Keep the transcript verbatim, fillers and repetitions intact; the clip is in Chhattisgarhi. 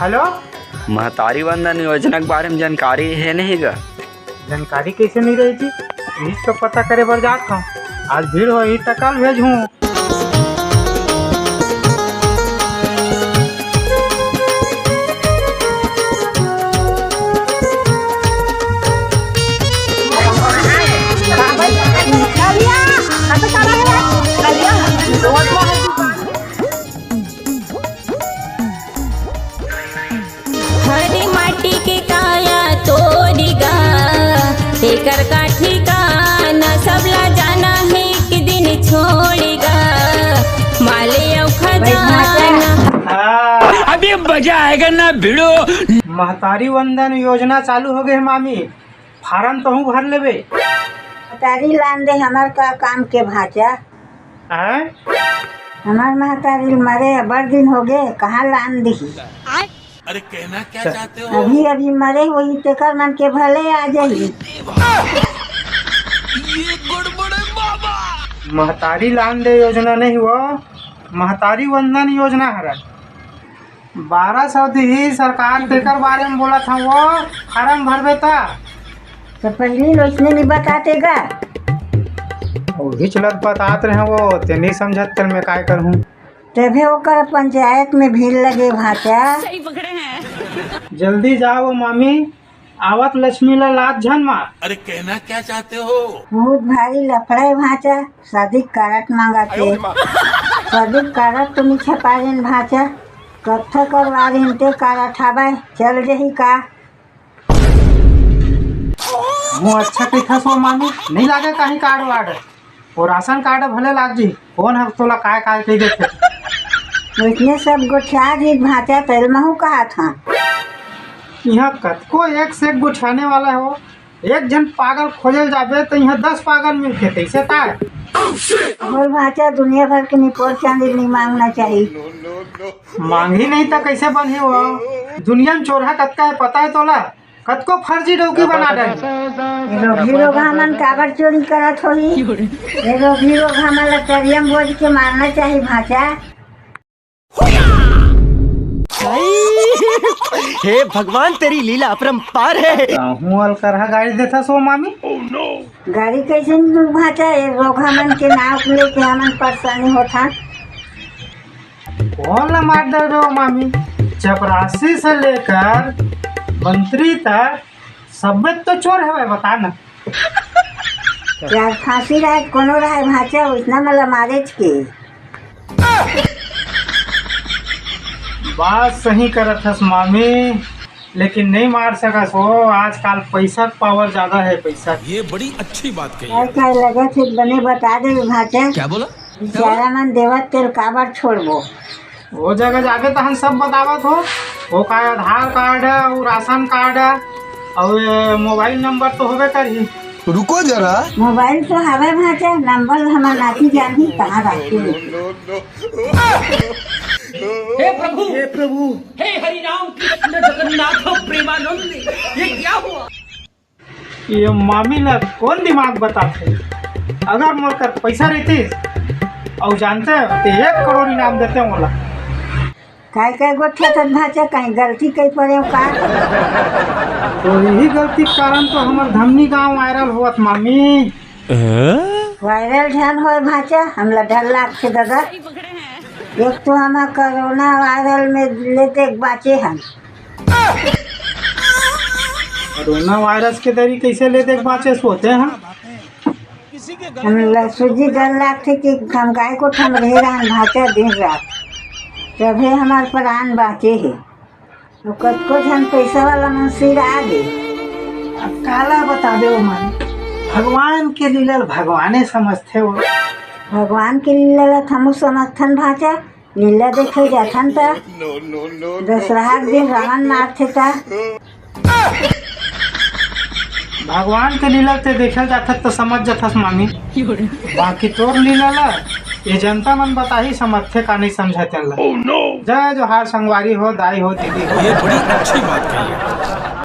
हेलो। महतारी वंदन योजना के बारे में जानकारी हे नहीं गा? जानकारी कैसे नहीं रही थी? इही तो पता करे बर जात हूँ। आज भीड़ होही त कल भेजहूँ। हरी माटी के काया तोरी गा, तेकर का ठिकाना, सबला जाना हे एक दिन छोड़ी गा, माले अउ खजाना। अभी मजा आएगा ना भिड़ो। महतारी वंदन योजना चालू हो गए हे मामी, फारम तहूँ भर लेबे। महतारी लान दे हमर का काम के भांचा। हैं? हमर महतारी मरे अब्बड़ दिन होगे, कहाँ लान दिही? अरे कहना क्या चाहते हो? अभी अभी मरे होही तेकर मन के भले आ जाही। महतारी लान दे योजना नहीं वो, महतारी वंदन योजना हरय। बारह सौ दिही सरकार, तेकर बारे में बोलत हंव वो, फारम भरबे त। त पहिली लोचने नहीं बताते गा? वही चलत बतात रहे वो, ते नहीं समझत, तेल में काय करहूँ। तभे ओकर पंचायत में भीड़ लगे भांचा। जल्दी जाओ मामी, आवत लक्ष्मी ला लात झन मार। अरे कहना क्या चाहते हो? बहुत भारी लफड़ा हे भांचा, शादी कारड मांगत हे। शादी कारड तो नहीं छपा रेन भांचा, कत्था करवा रेन ते कारड हावय, चल जही का? मुँह अच्छा कहिथस वो मामी, नहीं लागे कहीं कार्ड वार्ड। वो राशन कार्ड भले लाग जी, कौन है तोला काय काय कह देथे। वइसने सब गोठिया जी भांचा, तेल महू कहा था। यहाँ कतको एक से एक गोठियाने वाला हो, एक झन पागल खोजे जाबे तो यहाँ दस पागल मिलथे, तैसे काय? बोल भांचा, दुनिया भर के निपोर चांदी नहीं मांगना चाहिए। मांगी नहीं तो कैसे बनही वो? दुनिया में चोरहा कतका है पता है तोला? कतको फर्जी डौकी बना डाली। ये रोगी रोगा मन काबर चोरी करत होही? ये रोगी रोगा मन ला तरिया म बोज के मारना चाही भांचा। हे भगवान, तेरी लीला अपरंपार है। कहूँ अलकरहा गाड़ी देथस वो मामी। गाड़ी कैसे नहीं भांचा? ये रोगा मन के नाव लेके हमन परेशानी होथा। कौन ला मार डरबे वो मामी? चपरासी से लेकर मंत्री तक सब तो चोर हवे, बता ना। यार फांसी रहे कोनो रहे भांचा, उतना मला मारेच के। बात सही करत हस मामी, लेकिन नहीं मार सकस हो। आजकल पैसा के पावर ज्यादा है, पैसा। ये बड़ी अच्छी बात कही। काय काय लगत हे बने बता दे भांचा। क्या बोला? बिचारा मन देवत तेल काबर छोड़बो? वो जगह जाबे तहन सब बतावत हो। वो का आधार कार्ड है, वो राशन कार्ड है, और ये मोबाइल नंबर तो होबे करही। रुको जरा। मोबाइल तो हवे भांचा, नंबर हमर नाती जानही कहाँ रखते। हे प्रभु, हे प्रभु, हे हरि राम कृष्ण जगन्नाथ प्रेमानंद, ये क्या हुआ? ये मामी ला कौन दिमाग बताथे? अगर मोर कर पैसा रहतिस अउ जानते ते एक करोड़ इनाम देते मोला। काय काय गोठियाथस भांचा, कहीं गलती कहीं पड़े हो का? तो यही गलती के कारण तो हमर धमनी गांव वायरल होवत मामी। वायरल झन होए भांचा, हमला डर लागथे दादा। एक तो हम कोरोना वायरल में लेते बांचे हन। कोरोना वायरस के दरी कैसे लेते बांचे सोते हैं? हमला सूजी डर लागथे कि हम गाय कोठा म रहे रहन भांचा दिन रात, तभे हमर प्राण बांचे हे। अउ कतको झन पैसा वाला मन सिरा गे। अब काला बताबे वो मन, भगवान के लीला ल भगवाने समझथे वो। भगवान के लीला ल हमू समझथन भांचा, लीला देखे जाथन त दसरहा के दिन रावण मारथे त। भगवान के लीला ते देखे जाथस त समझ जाथस मामी, बाकी तोर लीला ला ये जनता मन बताही समझथे का नहीं समझे तेन ला। जय जोहार संगवारी हो, दाई हो, दीदी हो। ये बड़ी अच्छी बात कही है।